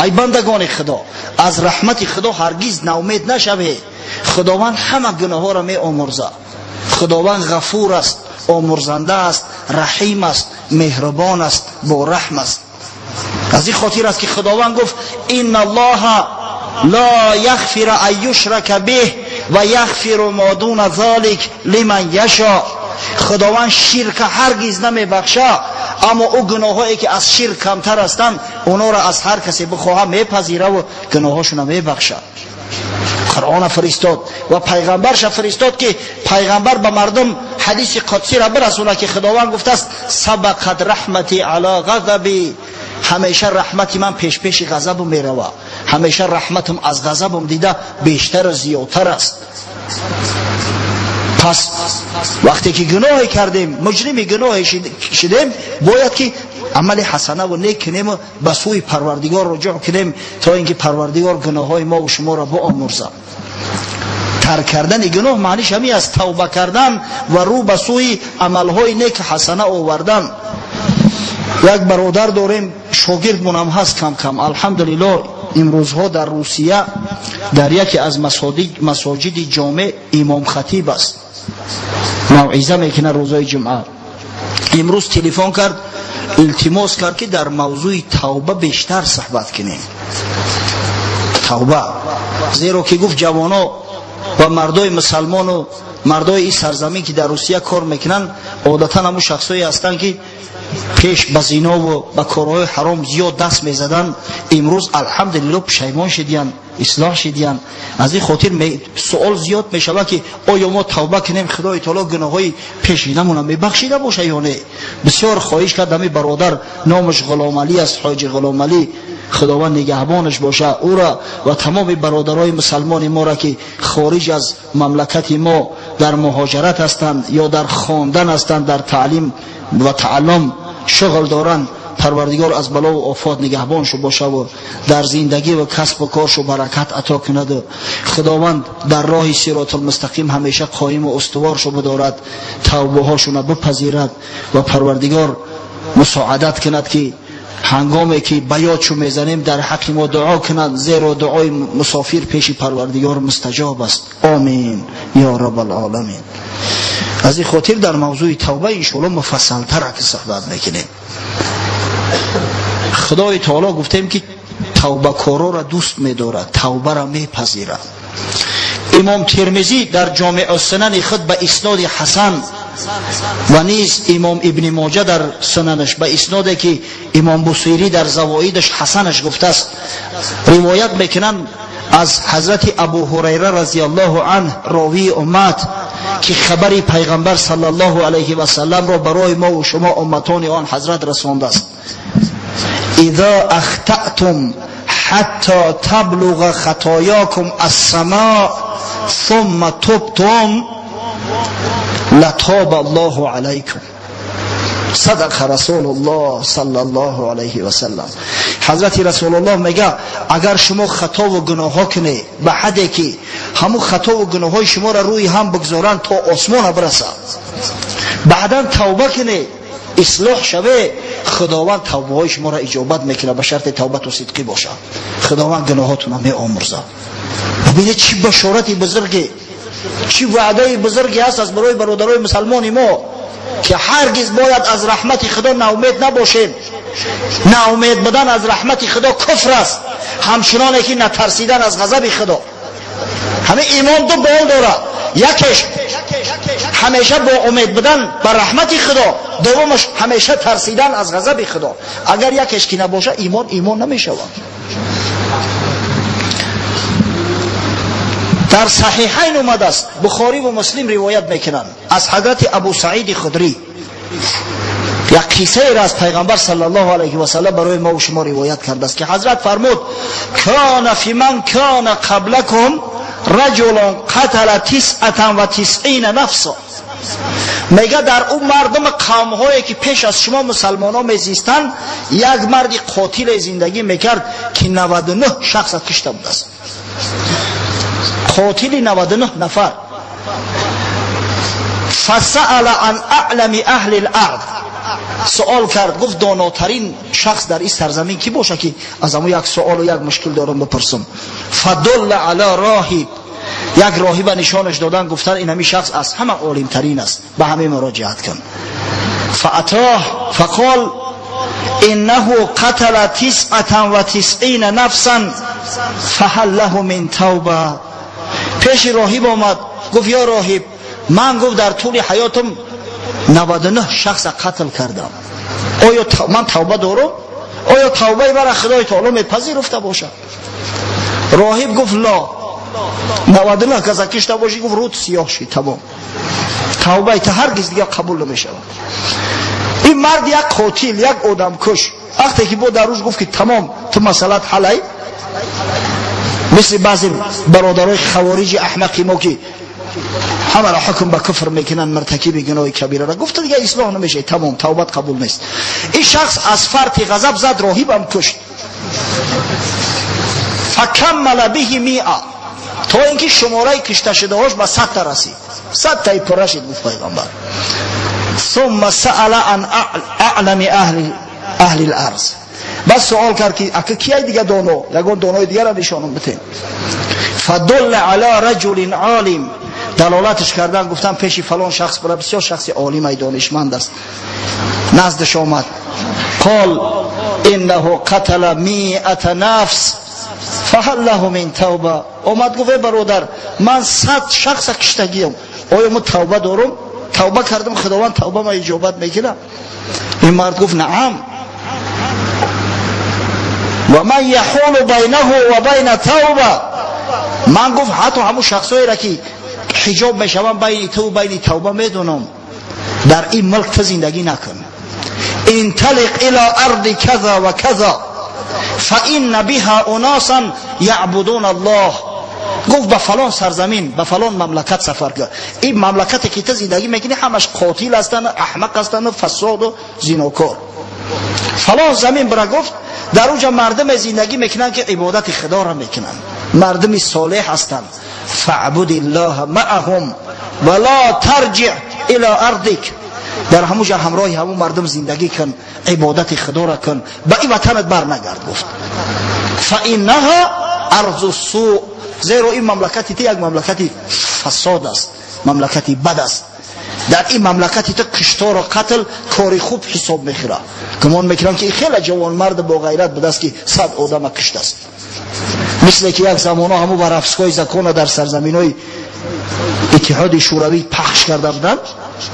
Ай бандагони Худо, аз раҳмати Худо ҳаргиз ноумед нашавед. Худованд ҳама гуноҳҳоро меомӯрзад. Худованд ғафур аст, омӯрзанда аст, раҳим аст, меҳрубон аст, бораҳм аст. Аз ин хотир аст, ки Худованд гуфт: инна Аллоҳа ла яғфиру ан юшрака биҳ ва яғфиру ма дуна золик лиман яшо. Худованд ширка ҳаргиз намебахшад, аммо ӯ гуноҳҳое ки аз ширк камтар ҳастанд, онҳоро аз ҳар касе бихоҳад мепазираву гуноҳҳошонро мебахшад. Қуръона фиристод ва пайғамбарша фиристод, ки пайғамбар ба мардум ҳадиси қудсиро бирасонад, ки Худованд гуфтааст: сабақат раҳмати ала ғазаби. Ҳамеша раҳмати ман пешпеши ғазабам меравад, ҳамеша раҳматам аз ғазабам дида бештару зиёдтар аст. Пас вақте ки гуноҳе кардем, муҷрими гуноҳе шидем, бояд ки амали ҳасанаву нек кунему ба сӯи Парвардигор руҷӯъ кунем, то ин ки Парвардигор гуноҳҳои мову шуморо биомӯрзад. Тарк кардани гуноҳ маъниш ҳамин аст: тавба кардан ва рӯ ба сӯи амалҳои нек ҳасана овардан. Як бародар дорем, шогирдмонам ҳаст кам кам, алҳамдулиллоҳ, имрӯзҳо дар Русия дар яке аз масоҷиди ҷомеъ имомхатиб аст, мавъиза мекунад рӯзои ҷумъа. Имрӯз телефон кард, илтимос кард, ки дар мавзӯи тавба бештар суҳбат кунем. Тавба, зеро ки гуфт, ҷавоно ва мардои мусалмону мардои ин сарзамин, ки дар Русия кор мекунанд, одатан ҳамун шахсое ҳастанд, ки пеш ба зинову ба корҳои ҳаром зиёд даст мезаданд, имрӯз алҳамдулилло пушаймон шидиянд, ислоҳ шидиянд. Аз ин хотир суол зиёд мешавад, ки оё мо тавба кунем, Худои таоло гуноҳҳои пешинамона мебахшида боша ё не? Бисёр хоҳиш кард ҳамин бародар, номаш Ғуломалӣ аст, ҳоҷи Ғуломалӣ. Худованд нигаҳбонаш боша ӯра ва тамоми бародарои мусалмони моро, ки хориҷ аз мамлакати мо дар муҳоҷарат ҳастанд ё дар хондан ҳастанд, дар таълим ва тааллум шуғл доранд. Парвардигор аз балову офот нигаҳбоншу бошаву дар зиндагӣ ва касбу коршу баракат ато кунаду Худованд дар роҳи сиротулмустақим ҳамеша қоиму устуворшу бидорад, тавбаҳошуна бипазирад ва Парвардигор мусоадат кунад, ки ҳангоме ки ба ёдшу мезанем, дар ҳаққи мо дуо кунанд, зеро дуои мусофир пеши Парвардигор мустаҷоб аст. Омин ё раббалоламин. Аз ин хотир дар мавзӯи тавба иншоалло муфассалтар ки суҳбат мекунем. Худои таоло, гуфтем, ки тавбакороро дӯст медорад, тавбаро мепазирад. Имом Термизӣ дар Ҷомеъу Сунани худ ба исноди ҳасан ва низ имом Ибни Моҷа дар сунанаш ба исноде, ки имом Бусирӣ дар завоидаш ҳасанаш гуфтааст, ривоят мекунанд аз ҳазрати Абу Ҳурайра разиаллоҳу анҳ, ровии уммат, ки хабари пайғамбар саллаллоҳу алайҳи васалламро барои мо шумо, умматони он ҳазрат, расондааст: изо ахтатум ҳатто таблуға хатоёкум ассамо сумма тубтум латоба Аллоҳу алайкум. Садақа Расулуллоҳ саллаллоҳу алайҳи васаллам. Ҳазрати Расулуллоҳ мега: агар шумо хатову гуноҳҳо кунед ба ҳадде, ки ҳамун хатову гуноҳҳои шуморо рӯи ҳам бигзоранд, то осмона бирасад, баъдан тавба кунед, ислоҳ шаве, Худованд тавбаҳои шуморо иҷобат мекунад, ба шарти тавбату сидқӣ бошад. Худованд гуноҳотонро меомӯрзад. Бибинед, чӣ башорати бузурге, чӣ ваъдаи бузурге ҳаст аз барои бародарои мусалмони мо, ки ҳаргиз бояд аз раҳмати Худо ноумед набошем. Ноумед будан аз раҳмати Худо куфр аст, ҳамчуноне ки натарсидан аз ғазаби Худо. Ҳамин имон ду бол дорад: якеш ҳамеша бо умед будан ба раҳмати Худо, дуввумаш ҳамеша тарсидан аз ғазаби Худо. Агар якеш ки набошад, имон имон намешавад. Дар Саҳиҳайн омадааст, Бухорӣ ва Муслим ривоят мекунанд аз ҳазрати Абу Саиди Худрӣ, як қиссаеро аз пайғамбар саллаллоҳу алайҳи васаллам барои мо шумо ривоят кардааст, ки ҳазрат фармуд: кана фи ман кана қаблакум раҷулун қатала тисъатан ва тисъина нафса. Мега, дар ӯ мардуми қавмҳое, ки пеш аз шумо мусалмонҳо мезистанд, як марди қотиле зиндагӣ мекард, ки 99 шахса кишта будааст, қотили 99 нафар. Фасаала ан аълами аҳли лард. Суол кард, гуфт донотарин шахс дар ин сарзамин ки боша ки аз ҳамон як суолу як мушкил дорам бипурсам. Фадулла ала роҳиб, як роҳиба нишонаш додан, гуфтан ин ҳамин шахс аз ҳама олимтарин аст, ба ҳамин муроҷиат кун. فأتاه فقال إنه قتل 99 نفسا فهل له من توبة. پیش راهب آمد، گفت یا راهب، من گفت در طول حیاتم 99 شخص قتل کردم، آیا من توبه دارم؟ آیا توبه برای خدای تعالی میپذیرفته باشد؟ راهب گفت لا، 99 کس کشته باشی، گفت رود سیاه شد، تمام، توبه تا هرگز دیگه قبول نمیشود. این مرد یک قاتل، یک آدمکش، وقتی که با در روز گفت که تمام تو مسئلت حلای، مثل بعضی برادرای خوارج احمقی ما که همه را حکم به کفر میکنن، مرتکب گناه کبیره را، گفت دیگه اصلاح نمیشه، تمام، توبت قبول نیست. این شخص از فرط غضب زد راهبم کشت. فکمل به 100، تا اینکه شماره کشته شده هاش به 100 تا رسید، 100 تای پر شد. گفت پیغمبر ثم سأل عن اعلم اهل الارض، بس سوال کرد که اکه کیای دیگه دانو، یگان دانوی دیگه را نشانم بتین. فدل علی رجل عالم، دلالتش کردن، گفتن پیش فلان شخص برا، بسیار شخص عالم ای دانشمند است. نزدش آمد، قال انه قتل 100 نفس فهل له من توبه. آمد گفت برادر من 100 شخص کشتگیم، آیا من توبه دارم؟ توبه کردم، خداوند توبه ما اجابت میکنه. این مرد گفت نعم، و من یحول بینه و بین توبه. من گفت حتی همون شخصایی را که حجاب میشوم بین تو و بین توبه میدونم، در این ملک تو زندگی نکن. انطلق الى ارض كذا و كذا فان بها اناسا یعبدون الله. گفت به فلان سرزمین، به فلان مملکت سفر کن. این مملکتی که تو زندگی میکنی همش قاتل هستن، احمق هستن، فساد و زیناکار. فلان زمین برا، گفت در اونجا مردم زندگی میکنن که عبادت خدا را میکنن، مردم صالح هستند. فاعبد الله معهم ولا ترجع الى ارضك. در همونجا همراه همون مردم زندگی کن، عبادت خدا را کن، به این وطنت بر نگرد. گفت فانها ارض السوء، زیرا این مملکتی تو یک مملکتی فساد است، مملکتی بد است. در این مملکتی تو کشتار و قتل کاری خوب حساب میخوره. گمان میکنم که این خیلی جوان مرد با غیرت بوده است که 100 آدم کشت است. مثل که یک زمانه همو برافسکای زکون در سرزمین های اتحاد شوروی پخش کرده بودن،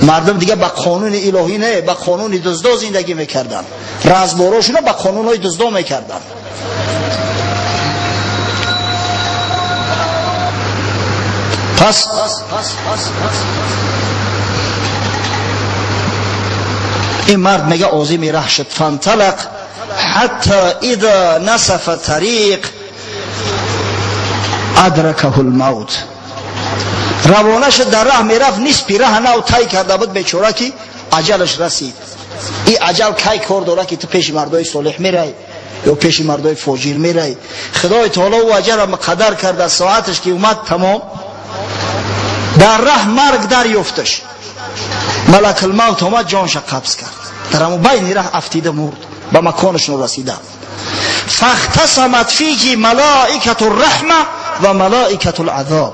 مردم دیگه با قانون الهی نه، با قانون دزدا زندگی میکردن، رزباراشون با قانون های دزدا میکردن. پس این مرد میگه عازم ره شد. فانطلق حتی اذا نصف طریق ادرکه الموت. روانه شد، در راه میرفت، نصفی راه نو طی کرده بود بیچاره که اجلش رسید. این اجل کی کار داره که تو پیش مردای صالح میری یا پیش مردای فاجر میری؟ خدای تعالی او اجل مقدر کرده، ساعتش که اومد تمام، در راه مرگ دریافتش. ملک الموت آمد جانش قبض کرد، در همون بین راه افتیده مرد، به مکانش رسیده. فاختصمت فیه ملائکة الرحمه و ملائکة العذاب.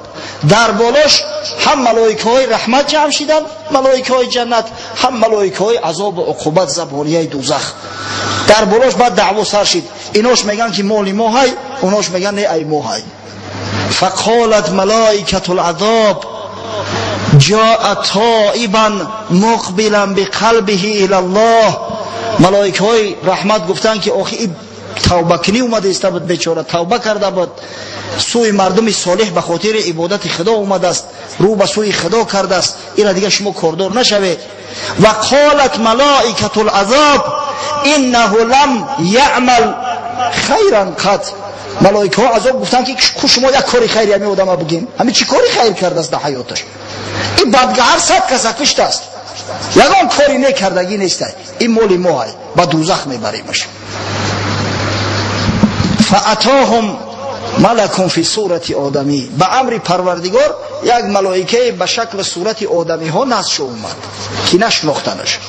در بالاش هم ملائکه های رحمت جمع شدن، ملائکه های جنت، هم ملائکه های عذاب و عقوبت، زبانیه دوزخ. در بالاش بعد دعوا سر شد، ایناش میگن که مال ما های، اوناش میگن نه ای ما های. فقالت ملائکة العذاب جاء تائبا مقبلا بقلبه الى الله. ملائکه های رحمت گفتن که آخی توبه کنی اومده است بود، بیچاره توبه کرده بود، سوی مردم صالح به خاطر عبادت خدا اومده است، رو به سوی خدا کرده است، اینا دیگه شما کاردار نشوید. و قالت ملائکه العذاب انه لم يعمل خیرا قط. ملائکه ها عذاب گفتن که شما یک کاری خیری همین آدم بگین، همین چی کاری خیر کرده است در حیاتش؟ این بدگهر 100 کس کشته است، یگان کاری نکردگی نیست، این مال ما های، با دوزخ میبریمش. فاتاهم ملک فی صورت آدمی. به امر پروردگار Як малоикае ба шакли сурати одамиҳо назд омад, ки нашинохтанаш.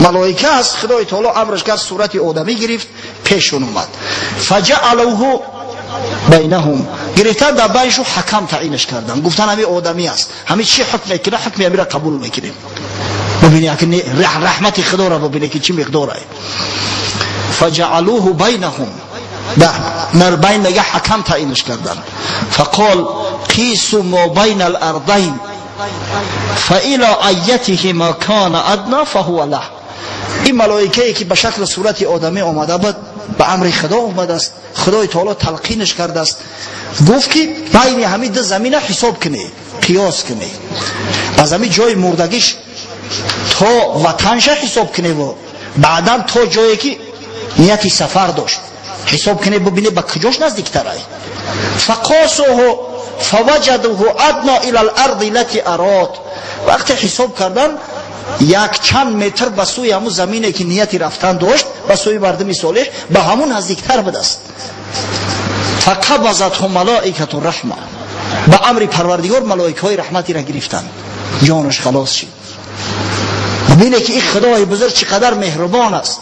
Малоика аст, Худои таоло амраш кард, сурати одамӣ гирифт, пешон омад. Фаҷаалуҳу байнаҳум, гирифтан дар байншу ҳакам таъинаш кардан. Гуфтан, ҳами одамӣ аст, ҳами чӣ ҳукм мекунад, ҳукми ҳамира қабул мекунем. Бубине, раҳмати Худоро бубине, ки чӣ миқдорае. Фаҷаалуҳу байнаҳум, дар байн мега ҳакам таъинаш кардан. Фақол қису мо байна алардайн фаила айятиҳима кана адна фаҳува лаҳ. Ин малоикае, ки ба шакли сурати одамӣ омада буд, ба амри Худо омадааст, Худои таоло талқинаш кардааст. Гуфт, ки байни ҳамин ду замина ҳисоб кунед, қиёс кунед, аз ҳамин ҷои мурдагиш то ватанша ҳисоб куневу баъдан то ҷое, ки нияти сафар дошт, ҳисоб кунед, бубинед, ба куҷош наздиктарай. Фақосуҳу фаваҷадуҳу адна ила ларди лати арод. Вақте ҳисоб кардан, як чанд метр ба сӯи ҳамун замине, ки нияти рафтан дошт, ба сӯи мардуми солеҳ, ба ҳамун наздиктар будааст. Фақабазатҳу малоикату раҳма. Ба амри Парвардигор малоикаҳои раҳматиро гирифтанд, ҷонаш халос шид. Бубине, ки ин Худои бузург чӣ қадар меҳрубон аст.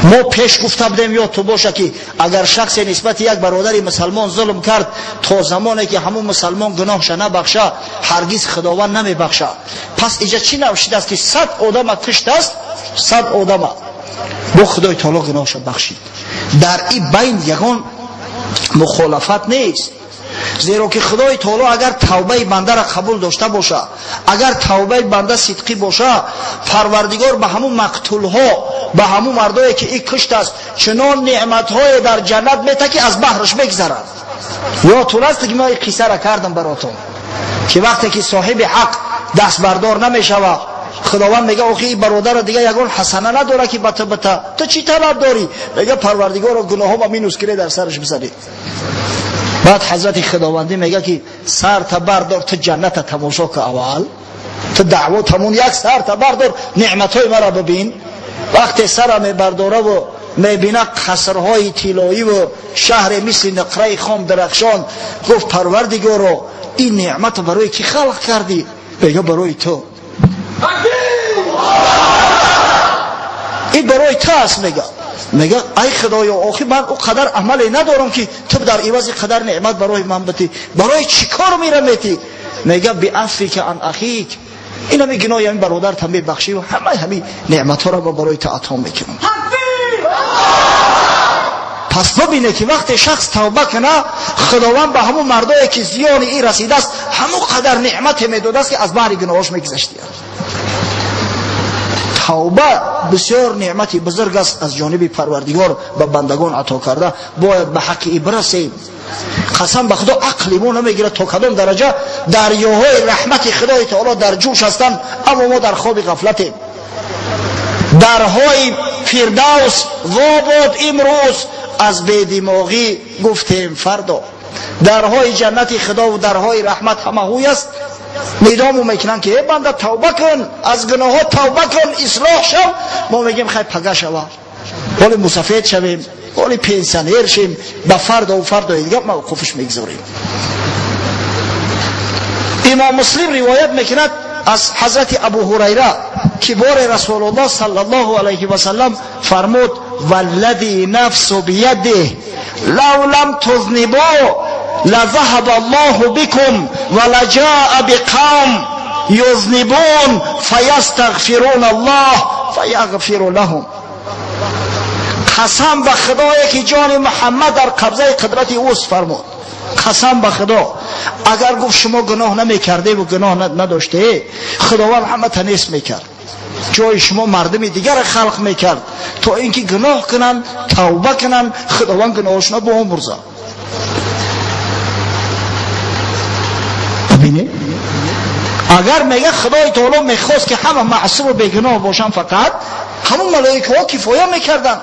Мо пеш гуфта будем, ёд ту боша, ки агар шахсе нисбати як бародари мусалмон зулм кард, то замоне ки ҳамун мусалмон гуноҳша набахша, ҳаргиз Худованд намебахша. Пас иҷа чӣ навшидааст, ки 100 одама киштааст, 100 одама бо Худои таоло гуноҳша бахшид. Дар ин байн ягон мухолафат нест, зеро ки Худои таоло агар тавбаи бандаро қабул дошта боша, агар тавбаи банда сидқӣ боша, Парвардигор ба ҳамун мақтулҳо, ба ҳамун мардое, ки и киштааст, чунон неъматҳое дар ҷаннат мета, ки аз баҳраш мегзарад. Ёдтун аст, ки мо и қиссара кардам баротон, ки вақте ки соҳиби ҳақ дастбардор намешава, Худованд мега: «Охи, ин бародара дига ягон ҳасана надора, ки ба ту бита, ту чӣ талаб дорӣ?» Мега: «Парвардигоро, гуноҳҳома минус кире, дар сараш бизанед». Баъд ҳазрати Худовандӣ мега, ки сарта бардор, ту ҷанната тамошо ка аввал, ту даъво тамон, як сарта бардор, неъматҳои мара бибин. Вақте сара мебардораву мебина қасрҳои тиллоиву шаҳре мисли нуқраи хом дарахшон, гуфт: «Парвардигоро, ин неъматро барои кӣ халқ кардӣ?» Мега: «Барои ту, ин барои ту аст». Мега: «Ай Худоё, охи ман ӯ қадар амале надорам, ки ту дар ивази қадар неъмат барои ман битӣ. Барои чӣ кор мера метӣ?» Мега: «Биафвика ан ахик, ин ҳами гуноҳи ҳамин бародарта мебахшӣ, ҳамаи ҳамин неъматҳоро ма барои ту ато мекунам». Пас бибине, ки вақте шахс тавба куна, Худованд ба ҳамун мардое, ки зиёни ин расидааст, ҳамун қадар неъмате медодааст, ки аз баҳри гуноҳош мегузаштиянд. Тавба бисёр неъмати бузург аст, аз ҷониби Парвардигор ба бандагон ато карда. Бояд ба ҳаққи и бирасем. Қасам ба Худо, ақли мо намегирад, то кадом дараҷа дарёҳои раҳмати Худои таоло дар ҷӯш ҳастанд, аммо мо дар хоби ғафлатем. Дарҳои Фирдавс вобод, имрӯз аз бедимоғӣ гуфтем фардо. Дарҳои ҷаннати Худову дарҳои раҳмат ҳама ҳуй аст, нидому мекунанд, ки э банда, тавба кун, аз гуноҳҳо тавба кун, ислоҳ шав. Мо мегӯем: «Хай, пага шава, ҳоли мусафед шавем, ҳоли пенсионер шем». Ба фардову фардои дига мавқуфш мегузорем. Имом Муслим ривоят мекунад аз ҳазрати Абу Ҳурайра, ки боре Расулуллоҳ саллаллоҳу алайҳи васаллам фармуд: «Валлади нафсу биядиҳ, лав лам тузнибу لذهب الله بكم ولجاء بقوم يذنبون فيستغفرون الله فيغفر لهم». Қасам ба Худое, ки ҷони Муҳаммад дар қабзаи қудрати ӯст, фармуд, қасам ба Худо, агар, гуфт, шумо гуноҳ намекардеву гуноҳ надоштае, Худованд ҳамата нест мекард, ҷои шумо мардуми дигарро халқ мекард, то ин ки гуноҳ кунанд, тавба кунанд, Худованд гуноҳошона биомӯрзад. Бибинед, агар, мега, Худои таоло мехост, ки ҳама маъсуму бегуноҳ бошанд, фақат ҳамун малоикаҳо кифоя мекарданд.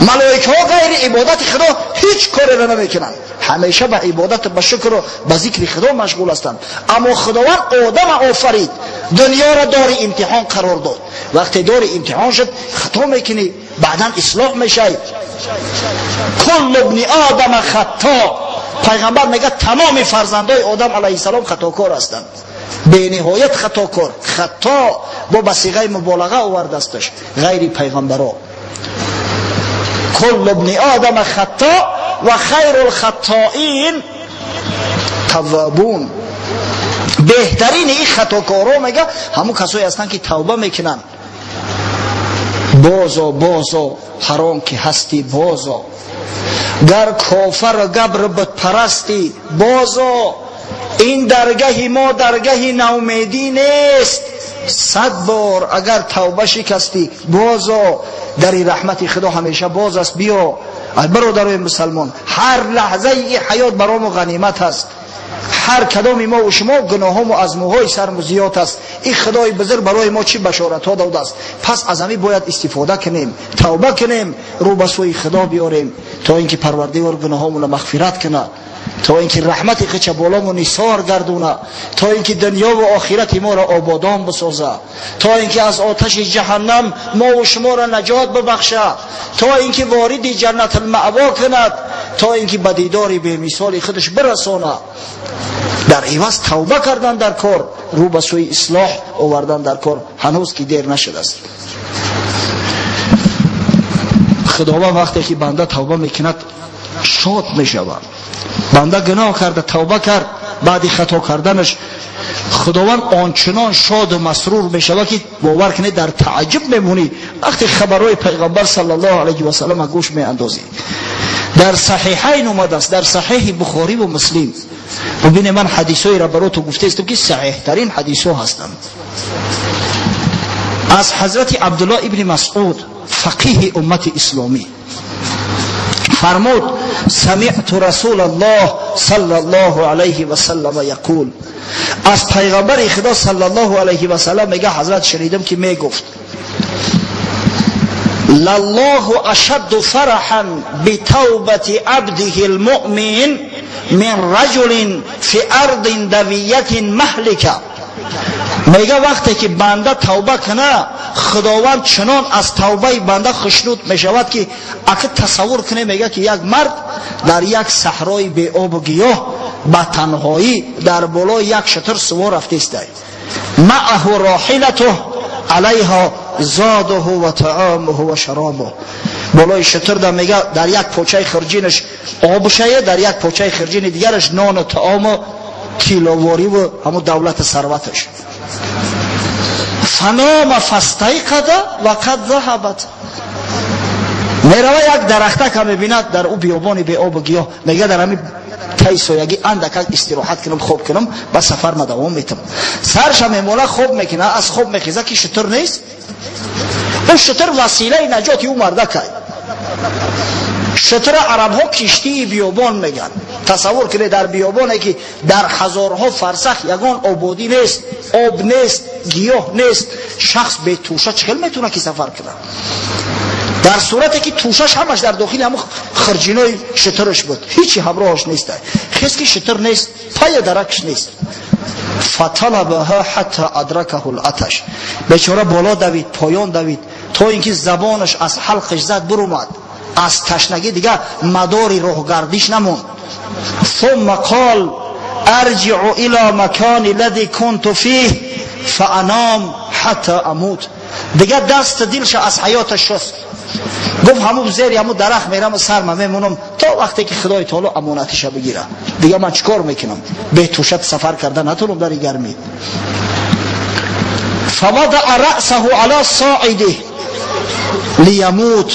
Малоикаҳо ғайри ибодати Худо ҳеҷ кореро намекунанд, ҳамеша ба ибодат, ба шукру ба зикри Худо машғул ҳастанд. Аммо Худованд одама офарид, дунёро дори имтиҳон қарор дод. Вақте дори имтиҳон шуд, хато мекунӣ, баъдан ислоҳ мешавӣ. Куллу бни одама хатто. Пайғамбар мегӯяд, тамоми фарзандои Одам алайҳиссалом хатокор ҳастанд, бениҳоят хатокор. Хато бо ба сиғаи муболаға овардаасташ, ғайри пайғамбаро. Куллу ибни одама хатто ва хайрул хаттоин таввабун. Беҳтарини ин хатокорҳо, мега, ҳамун касое ҳастанд, ки тавба мекунанд. Бозо, бозо, ҳар он ки ҳастӣ, бозо, гар кофару габру бутпарастӣ, бозо. Ин даргаҳи мо даргаҳи наумедӣ нест. 100 бор агар тавба шикастӣ, бозо, дари раҳмати Худо ҳамеша боз аст. Биё, ай бародарои мусалмон, ҳар лаҳзаи ин ҳаёт баромо ғанимат аст. Ҳар кадоми мо ва шумо гуноҳҳомо аз мӯҳои сармо зиёд аст. Ин Худои бузург барои мо чӣ башоратҳо додааст! Пас аз ҳамин бояд истифода кунем, тавба кунем, рӯ ба сӯи Худо биёрем, то ин ки Парвардигор гуноҳҳомонро мағфират кунад, то ин ки раҳмати худша боломо нисор гардона, то ин ки дунёву охирати моро ободон бисоза, то ин ки аз оташи ҷаҳаннам мову шуморо наҷот бибахша, то ин ки вориди ҷаннатулмаъво кунад, то ин ки ба дидори бемисоли худаш бирасона. Дар иваз тавба кардан дар кор, рӯ ба сӯи ислоҳ овардан дар кор, ҳанӯз ки дер нашудааст. Худованд вақте ки банда тавба мекунад, шод мешавад. Банда гуноҳ карда, тавба кард, баъди хато карданаш Худованд ончунон шоду масрур мешавад, ки бовар кунед, дар тааҷҷуб мемонӣ, вақте хабарҳои пайғамбар саллаллоҳу алайҳи васаллам гӯш меандозӣ. Дар Саҳиҳайн омадааст, дар Саҳиҳи Бухориву Муслим. Бубине, ман ҳадисҳоеро бароту гуфтаистам, ки саҳиҳтарин ҳадисҳо ҳастанд. Аз ҳазрати Абдуллоҳ ибни Масъуд, фақиҳи уммати исломӣ, фармуд: самиъту Расулаллоҳ саллаллоҳу алайҳи васаллама яқул. Аз пайғамбари Худо саллаллоҳу алайҳи васаллам, мега ҳазрат, шунидам, ки мегуфт: лаллоҳу ашадду фараҳан битавбати абдиҳи лмуъмин мин раҷулин фи ардин давиятин маҳлика. Мега, вақте ки банда тавба куна, Худованд чунон аз тавбаи банда хушнуд мешавад, ки ака тасаввур кунед, мега, ки як мард дар як саҳрои беобу гиёҳ ба танҳоӣ дар болои як шутур сувор рафтестай. Маъаҳу роҳилатуҳ, алайҳо зодуҳу ва таомуҳу ва шаробуҳ. Болои шутур да, мега, дар як почаи хирҷинаш обшае, дар як почаи хирҷини дигараш нону таому тиловориву ҳамун давлати сарваташ. Фанома фастайқада ва қад заҳабат. Мерава, як дарахтака мебинад дар ӯ биёбони беобу гиёҳ. Мега, дар ҳамин таи соягӣ андакак истироҳат кунам, хоб кунам, ба сафар ма давом метам. Сарша мемола, хоб мекуна. Аз хоб мехеза, ки шутур нест. Ӯ шутур василаи наҷоти ӯ мардакай. Шутура арабҳо киштии биёбон мегӯянд. Тасаввур кунед, дар биёбоне, ки дар ҳазорҳо фарсах ягон ободӣ нест, об нест, гиёҳ нест, шахс бетӯша чӣ хел метавонад ки сафар кунад? Дар сурате ки тӯшаш ҳамаш дар дохили ҳамун хирҷинои шутураш буд, ҳичи ҳамроҳаш нест. Хес, ки шутур нест, пая даракш нест. Фаталабаҳа ҳатта адракаҳу латаш. Бечора боло давид, поён давид, то ин ки забонаш аз ҳалқаш зад бурумад аз ташнагӣ. Дигар мадори роҳгардиш намонд. Сумма қол: арҷиу ила макони лади кунту фих фаанам ҳатта амут. Дигар даст дилша аз ҳаёташ шуст. Гуфт: ҳамун зери ҳамун дарахт мерам, сарма мемонам, то вақте ки Худои таоло амонатиша бигира. Дигар ман чӣ кор мекунам? Бетӯша сафар карда натонам дар гармӣ. Фавадаъа раъсаҳу ала соидих лиямут.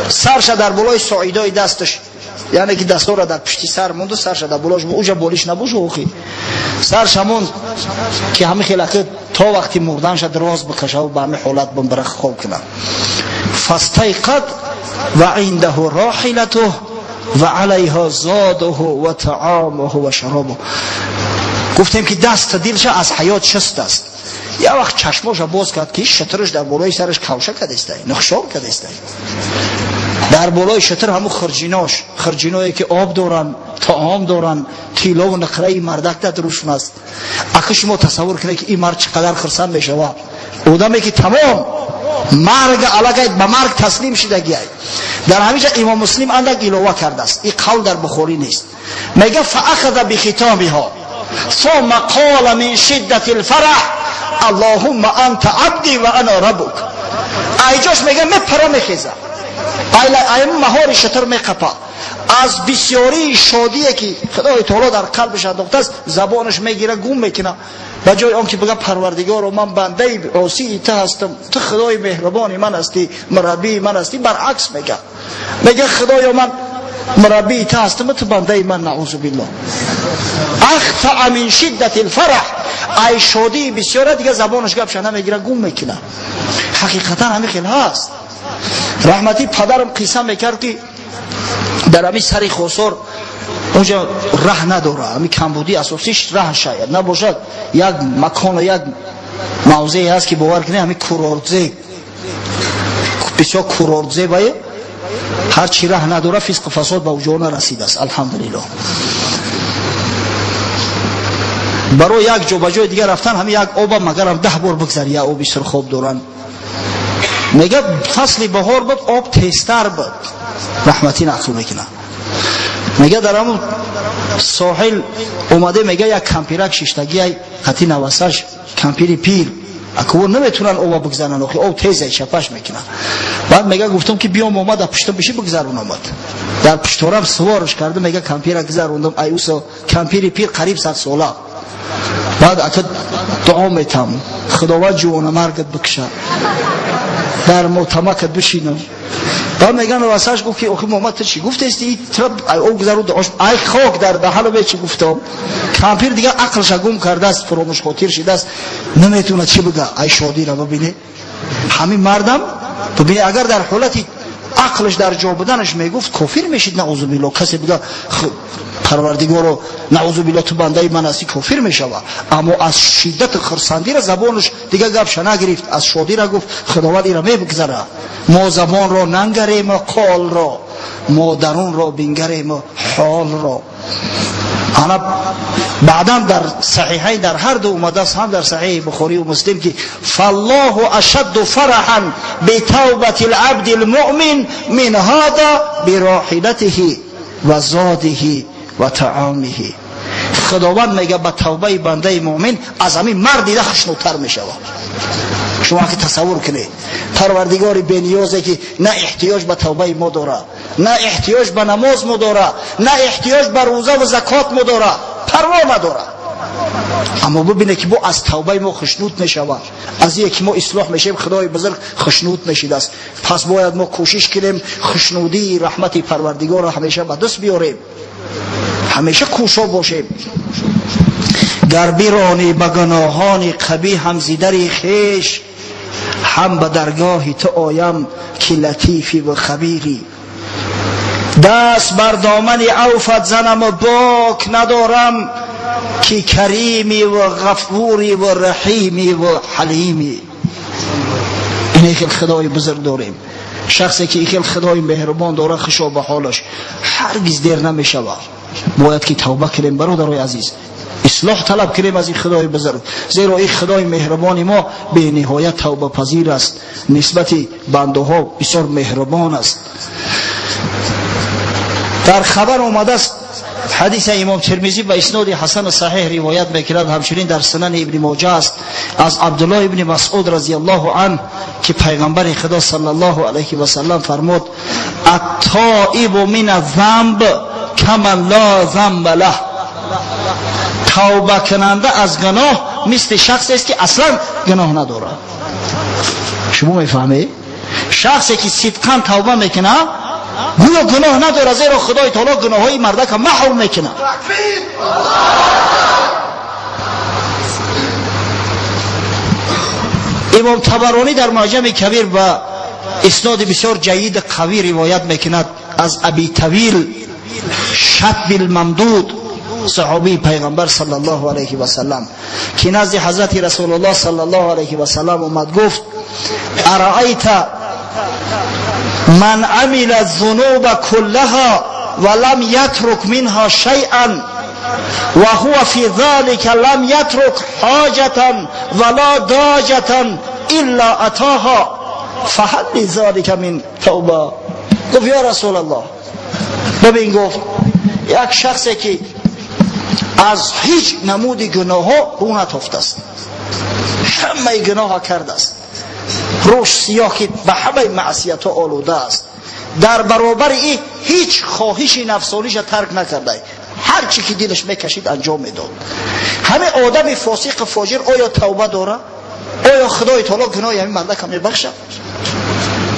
Сарша дар болои соидои дасташ, яъне ки дастора дар пушти сар монду, сарша дар болош. Уҷа болиш набошу, охи сарша монд, ки ҳами хелаки то вақти мурданша дроз бикашаву ба ҳами ҳолат бимбара, хоб кунад. Фастайқад ва индаҳу роҳилатуҳ ва алайҳо зодуҳу ва таомуҳу ва шаробуҳ. Гуфтем, ки даст дилша аз ҳаёт шуст аст. Як вақт чашмоша боз кард, ки шутураш дар болои сараш кавша кадестай, нухшор кадестай. Дар болои шутур ҳамун хирҷинош, хирҷиное ки об доранд, таом доранд, тиллову нақраи мардак дар рӯшон аст. Ака, шумо тасаввур кунед, ки ин мард чӣ қадар хурсанд мешавад, одаме ки тамом. Марг аллакай ба марг таслим шидагиай. Дар ҳамиҷа Имом Муслим андак илова кардааст, ин қавл дар Бухорӣ нест. Мега фаахаза бихитомиҳо ثم قال من شدة الفرح اللهم انت عبدي وانا ربك. Айҷош мега мепара, мехеза, ай маҳори шутур меқапа. Аз бисёрии шодие ки Худои таоло дар қалбаш андохтааст, забонаш мегира, гум мекуна. Ба ҷои он ки бига Парвардигоро, ман бандаи осии ту ҳастам, ту Худои меҳрубони ман ҳастӣ, мураббии ман ҳастӣ, баръакс мега Худоё, ман мураббии ту ҳастам, ту бандаи ман. Наузу биллоҳ. Ахтаа мин шиддати лфараҳ. Ай шодии бисёра дига забонаш гапша намегира, гум мекуна. Ҳақиқатан ҳамин хел ҳаст. Раҳматӣ падарам қисса мекард, ки дар ҳамин сари Хосор онҷа раҳ надора, ҳамин камбудии асосиш раҳ шояд набошад. Як макону як мавзее ҳаст, ки бовар кунед, ҳамин курортзе, бисёр курортзе бае, ҳарчи раҳ надора, фисқу фасод ба уҷо нарасидааст, алҳамдулиллоҳ. Барои як ҷо ба ҷои дигар рафтан ҳамин як оба магарам 10 бор бигзари, як оби сурхоб доранд. Мега фасли баҳор буд, об тезтар буд. Раҳматӣ нақл мекунад, мега дар ҳамун соҳил омаде, мега як кампирак шиштагиай хати навасаш, кампири пир. Акво наметунан оба бигзаранд, охи об тезай, чапаш мекунад. Баъд мега гуфтам, ки биём, омад, пуштам биши, бигзарун. Омад, дар пушторам суворш карда, мега кампира гузарондам. Ай усо кампири пир, қариб 100 сола. Баъд ака дуо метам, Худованд ҷувонамаргат бикша, дар мотамакат бишинам. Баъд меган васаш гуфт, ки охи Муҳаммад, ту чӣ гуфтести? Тра об гузару ай хок дар даҳано бе чӣ гуфтам. Кампир дигар ақлша гум кардааст, фуромӯшхотир шидааст, наметавонад чӣ бига. Ай шодира бибине, ҳамин мардам бибине, агар дар ҳолати ақлаш дар ҷо буданаш мегуфт, кофир мешид, наузу биллоҳ. Касе бига Парвардигоро, наузу биллоҳ, ту бандаи ман ҳастӣ, кофир мешава. Аммо аз шиддати хурсандира забонаш дига гапша нагирифт, аз шодира гуфт, Худованд ира мебигзара. Мо забонро нангарему қолро, мо дарунро бингарему ҳолро. Ана баъдан дар саҳиҳайн, дар ҳар ду омадааст, ҳам дар саҳиҳи Бухорию Муслим, ки фаллоҳу ашадду фараҳан битавбати лабди лмуъмин мин ҳада бироҳилатиҳи ва зодиҳи ва таомиҳи. Худованд мега ба тавбаи бандаи муъмин аз ҳамин мард дида хушнудтар мешавад. Шумо ки тасаввур кунед, Парвардигори бениёзе, ки на эҳтиёҷ ба тавбаи мо дора, на эҳтиёҷ ба намоз мо дора, на эҳтиёҷ ба рӯза ва закот мо дора, парво надора, аммо бибине, ки бо аз тавбаи мо хушнуд мешавад. Аз ие ки мо ислоҳ мешавем, Худои бузург хушнуд мешидааст. Пас бояд мо кӯшиш кунем, хушнудии раҳмати Парвардигорро ҳамеша ба даст биёрем, ҳамеша кӯшо бошем. Гар биронӣ ба гуноҳони қабиҳам зидари хеш, ҳам ба даргоҳи ту оям, ки латифӣ ва хабирӣ. Даст бар домани авфат занаму бок надорам, ки каримӣ ва ғафурӣ ва раҳимӣ ва ҳалимӣ. Ин хел Худои бузург дорем. Шахсе ки хел Худои меҳрубон дора, хушо ба ҳолаш, ҳаргиз дер намешавад. Бояд ки тавба кунем, бародарои азиз, ислоҳ талаб кунем аз ин Худои бузург, зеро ин Худои меҳрубони мо бениҳоят тавбапазир аст, нисбати бандаҳо бисёр меҳрубон аст. Дар хабар омадааст, ҳадиса Имом Термизӣ ба исноди ҳасану саҳеҳ ривоят мекунад, ҳамчунин дар Сунани Ибни Моҷа аст, аз Абдуллоҳ ибни Масъуд разияллоҳу анҳ, ки пайғамбари Худо саллаллоҳу алайҳи васаллам фармуд: аттоибу мин аззамб каман ла замба лаҳ. Тавбакунанда аз гуноҳ мисли шахсест, ки аслан гуноҳ надорад. Шумо мефаҳмед, шахсе ки сидқан тавба мекунад, гӯё гуноҳ надорад, зеро Худои таоло гуноҳҳои мардака маҳв мекунад. Имом Табаронӣ дар Муъҷами Кабир ба исноди бисёр ҷайиди қавӣ ривоят мекунад аз Аби Тавил Шатби Лмамдуд, саҳобии пайғамбар саллаллоҳу алайҳи васаллам, ки назди ҳазрати Расулуллоҳ саллаллоҳу алайҳи васаллам омад, гуфт: араайта ман амила зунуба куллаҳа ва лам ятрук минҳа шайъан ва ҳува фи залика лам ятрук ҳоҷатан ва ла доҷатан илла атоҳа. فهل لذلك من توبه؟ گفت یا رسول الله، ببین، گفت یک شخصی که از هیچ نمود گناه ها رو نتافته است، همه گناه ها کرده است، روش سیاه که به همه معصیت ها آلوده است، در برابر این هیچ خواهش نفسانیش ترک نکرده، هر چی که دلش میکشید انجام میداد. همه آدم فاسق فاجر آیا توبه داره؟ آیا خدای تعالی گناه همین مردک میبخشد؟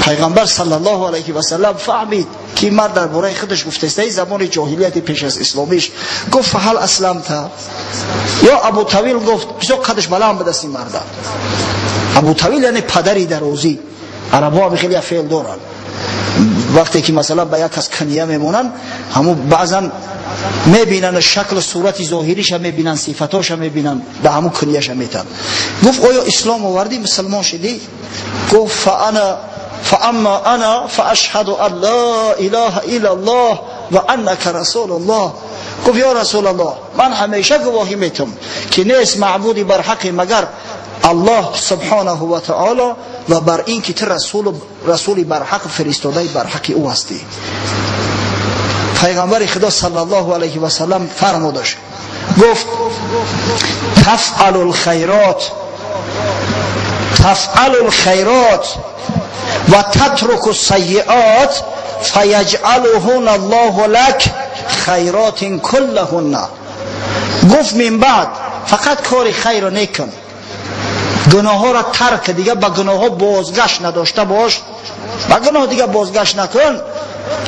پیغمبر صلی الله علیه و سلم فهمید که مرد درباره خودش گفته است، زمان جاهلیت پیش از اسلامیش. گفت فهل اسلمت یا ابو طویل؟ گفت بسیار قدش بلند به دست این مرد ابو طویل، یعنی پدری درازی. عربا خیلی فعل دارن، وقتی که مثلا به یک کس کنیه میمونن، همو بعضا میبینن شکل و صورت ظاهریش میبینن، صفتاش میبینن، به همو کنیهش میتن. گفت آیا اسلام آوردی؟ مسلمان شدی؟ گفت فانا فاما انا فاشهد ان لا اله الا الله و انک رسول الله. گفت یا رسول الله، من همیشه گواهی میتم که نیست معبودی بر حق مگر الله سبحانه و تعالی و بر این که تو رسول برحق، فرستاده برحق او هستی. پیغمبر خدا صلی الله علیه و سلم فرمودش، گفت تفعل الخیرات، تفعل الخیرات و تترک السیئات فیجعلهن الله لك خیرات كلهن. گفت من بعد فقط کار خیر نکن، گناه ها را ترک، دیگه به گناه ها بازگشت نداشته باش، به گناه دیگه بازگشت نکن.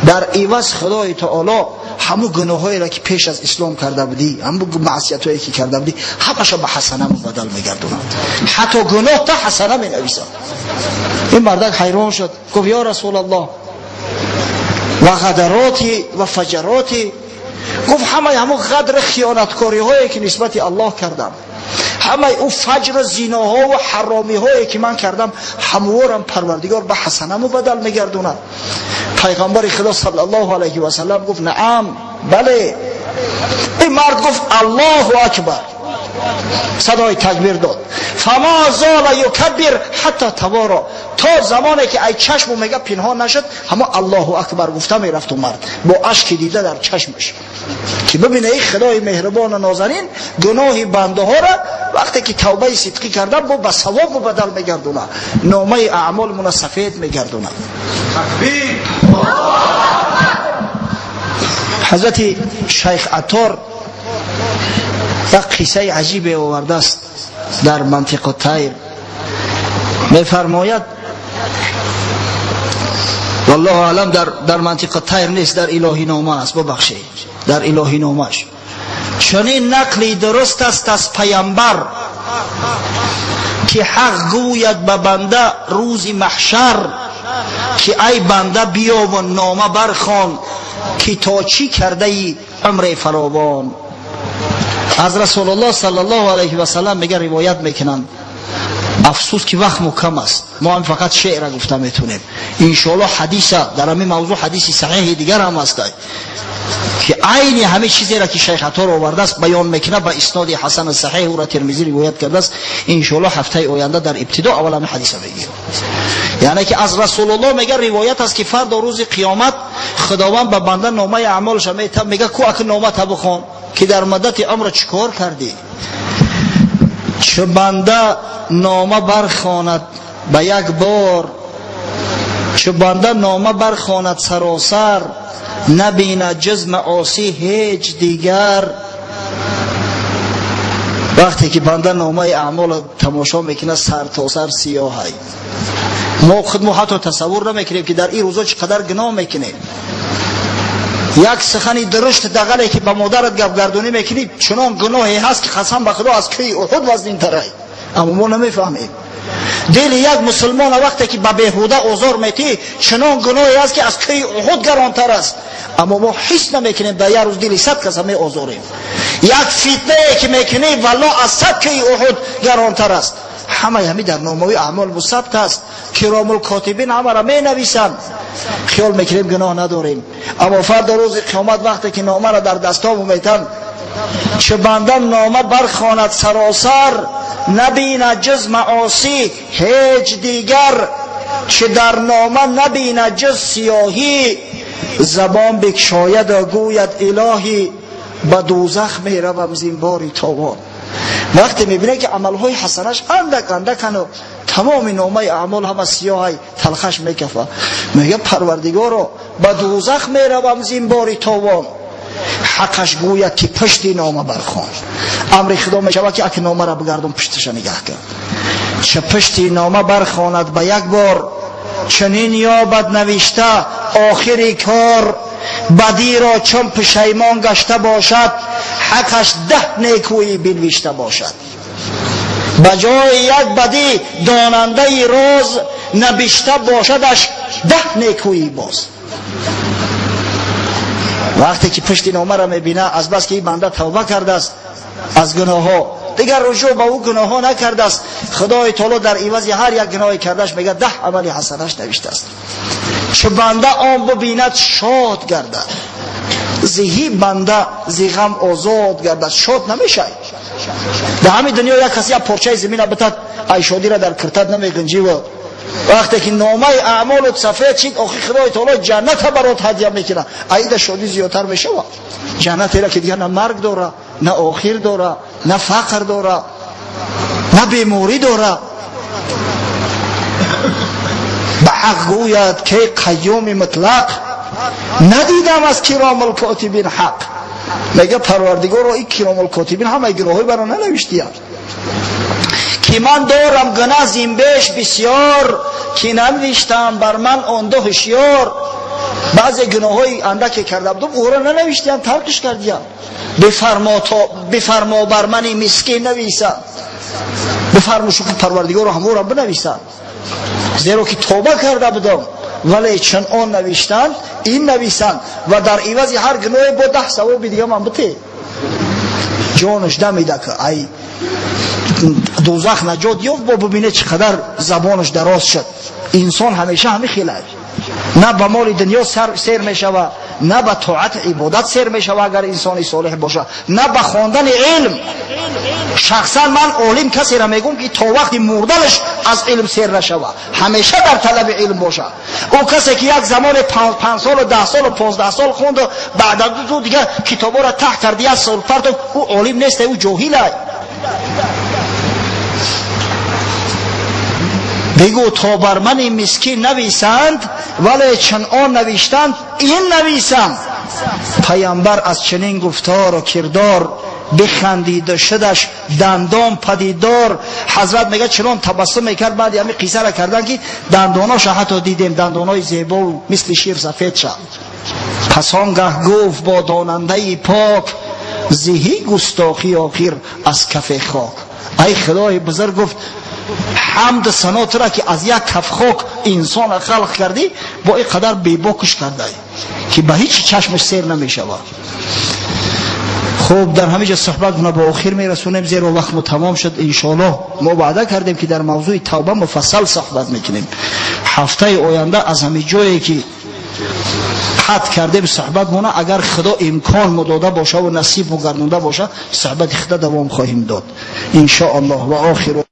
در عوض خدای تعالی همو گناهایی را که پیش از اسلام کرده بودی، همو معصیت هایی که کرده بودی، همش به حسنه مبدل میگردوند، حتی گناه تا حسنه می نویسد. این مردک حیران شد، گفت یا رسول الله، و غدراتی و فجراتی؟ گفت همه همو غدر، خیانتکاری هایی که نسبت الله کردم، همه او فجر، زیناها و حرامی هایی که من کردم، هموارم پروردگار به حسنه مبدل میگردوند؟ پیغمبر خدا صلی الله علیه و سلم گفت نعم، بله. این مرد گفت الله اکبر، صدای تکبیر داد. فما زال یکبر حتی توارى، تا زمانی که ای چشم میگه پنهان نشد، همه الله اکبر گفته میرفت و مرد با اشک دیده در چشمش که ببینه ای خدای مهربان و نازنین گناه بنده ها را وقتی که توبه صدقی کرده با به ثواب مبدل میگردونه، نامه اعمال من سفید میگردونه. حضرت شیخ عطار یک قصه عجیب آورده است در منطق الطیر. میفرماید، والله اعلم، در منطق الطیر نیست، در الهی نامه است، ببخشید، در الهی نامش چنین نقلی درست است از پیامبر که حق گوید به بنده روز محشر که ای بنده، بیا و نامه برخوان که تا چی کرده ای عمر فراوان. از رسول الله صلی الله علیه و سلم میگه، روایت میکنند. افسوس که وقت کم است، ما هم فقط شعر گفته میتونیم. انشاءالله حدیث در همین موضوع، حدیث صحیح دیگر هم است که عین همه چیزی را که شیخ عطار آورده است بیان میکنه، با اسناد حسن صحیح، او را ترمذی روایت کرده است. انشاءالله هفته آینده در ابتدا اول همین حدیث میگیم. یعنی که از رسول الله میگه روایت است که فردا روز قیامت خداوند به بنده نامه اعمالش میته، میگه کو اک نامه تا بخوان که در مدت عمر چیکار کردی. چه بنده نامه برخواند به یک بار، چه بنده نامه برخواند سراسر، نبیند جز معاصی هیچ دیگر. وقتی که بنده نامه اعمال تماشا میکنه، سر تا سر سیاه. ما خود ما حتی تصور نمیکنیم که در این روزا چقدر گناه میکنیم. یک سخنی درشت دغلی که به مادرت گپ گردونی میکنی، چنان گناهی هست که قسم به خدا از کوه احد وزنین تره، اما ما نمیفهمیم. دل یک مسلمان وقتی که به بیهوده آزار میتی، چنان گناهی است که از کوه احد گرانتر است، اما ما حس نمیکنیم. در یک روز دل 100 کس می آزاریم. یک فتنه که میکنی، والله از 100 کوه احد گرانتر است. همه همی در نامه اعمال مثبت است، کرام الکاتبین همه را می نویسند. خیال میکنیم گناه نداریم، اما فردا روز قیامت وقتی که نامه را در دستامو میتن، چه بنده نامه برخواند سراسر، نبیند جز معاصی هیچ دیگر. Че дар нома набинад ҷуз сиёҳӣ, забон бикшояд ва гӯяд илоҳӣ, ба дӯзах меравам зинбори тобон. Вақте мебинад ки амалҳои ҳасанаш андак андакан ва тамоми номаи аъмол ҳама сиёҳай, талхаш мекафа, мегӯяд парвардигоро, ба дӯзах меравам зинбори тобон. Ҳаққаш гӯяд ки пушти нома бархон. Амри худо мешавад ки аки номаро бигардон, пушташа нигаҳ кун. Ча пушти нома бархонад ба як бор, чунин ёбад навишта охири кор, бадиро чун пушаймон гашта бошад, ҳаққаш 10 некӯӣ бинвишта бошад. Ба ҷои як бадӣ донандаи роз, набишта бошадаш 10 некӯӣ боз. Вақте ки пушти номаро мебина, аз бас ки ин банда тавба кардааст аз гуноҳҳо, дигар ружӯъ ба ӯ гуноҳҳо накардааст, худои таоло дар ивази ҳар як гуноҳе кардаш мегӯяд 10 амали ҳасанаш навиштааст. Чу банда он бубинад шод гардад, зиҳи банда зи ғам озод гардад. Шод намешавад. Дар ҳамин дунё як касе як порчаи замина битад, ай шодиро дар киртат намеғинҷиву. Вақте ки номаи аъмолут сафед шид, охи худои таоло ҷанната барот ҳадя мекунад, аида шодӣ зиёдтар мешавад. Ҷаннатеро ки дигар на марг дора, на охир дора, на фақр дора, на беморӣ дора. Ба ҳақ гӯяд ки қайюми мутлақ, надидам аз киромул котибин ҳақ. Мега парвардигоро, ин киромул котибин ҳамаи гуноҳҳои маро нанавиштиянд, ки ман дорам гунаҳ зинбеш бисёр, ки нанавиштам бар ман он ду ҳушёр. Баъзе гуноҳҳои андаке карда будам, ӯро нанавиштиям, таркиш кардиям. Бифармо бар мани мискин нависам, бифармо шукр парвардигоро ҳаморо бинависам, зеро ки тавба карда будам, вале чун он навиштанд, ин нависанд ва дар ивази ҳар гуноҳе бо 10 савоби дига ман бите. Ҷонаш дамида ки ай дӯзах наҷот ёфт, бо бибинед чӣ қадар забонаш дароз шуд. Инсон ҳамеша ҳами хелаш на ба моли дунё сер мешава, на ба тоат ибодат сер мешава агар инсони солеҳ боша, на ба хондани илм. Шахсан ман олим касеро мегӯм ки то вақти мурданаш аз илм сер нашава, ҳамеша дар талаби илм боша. Ӯ касе ки як замоне 5 солу 10 солу 15 сол хонду баъд аз ӯ дигар китобҳоро таҳ карди, як сол партов, ӯ олим нест, ӯ ҷоҳил. Бигӯ то бар мани мискин нависанд, вале чун он навиштанд, ин нависанд. Пайғамбар аз чунин гуфтору кирдор бихандиду шудаш дандон падидор. Ҳазрат мегӯяд чунон табассум мекард баъди ҳамин қиссаро кардан, ки дандоноша ҳатто дидем, дандонои зебову мисли шир сафед шад. Пас он гаҳ гуфт бо донандаи пок, зиҳӣ густохӣ охир аз кафе хок. Ай худои бузург, гуфт, ҳамд сано тура ки аз як каф хок инсонро халқ кардӣ, бо ин қадар бебокш кардай ки ба ҳеҷ чашмаш сер намешавад. Хуб, дар ҳамин ҷо суҳбатмона ба охир мерасонем, зеро вақтмо тамом шуд. Иншоаллоҳ мо ваъда кардем ки дар мавзӯи тавба муфассал суҳбат мекунем. Ҳафтаи оянда аз ҳамин ҷое ки қат кардем суҳбатмона, агар худо имкон мо дода боша ва насиб мо гардонда боша, суҳбати худо давом хоҳем дод иншоаллоҳ. Ва охиру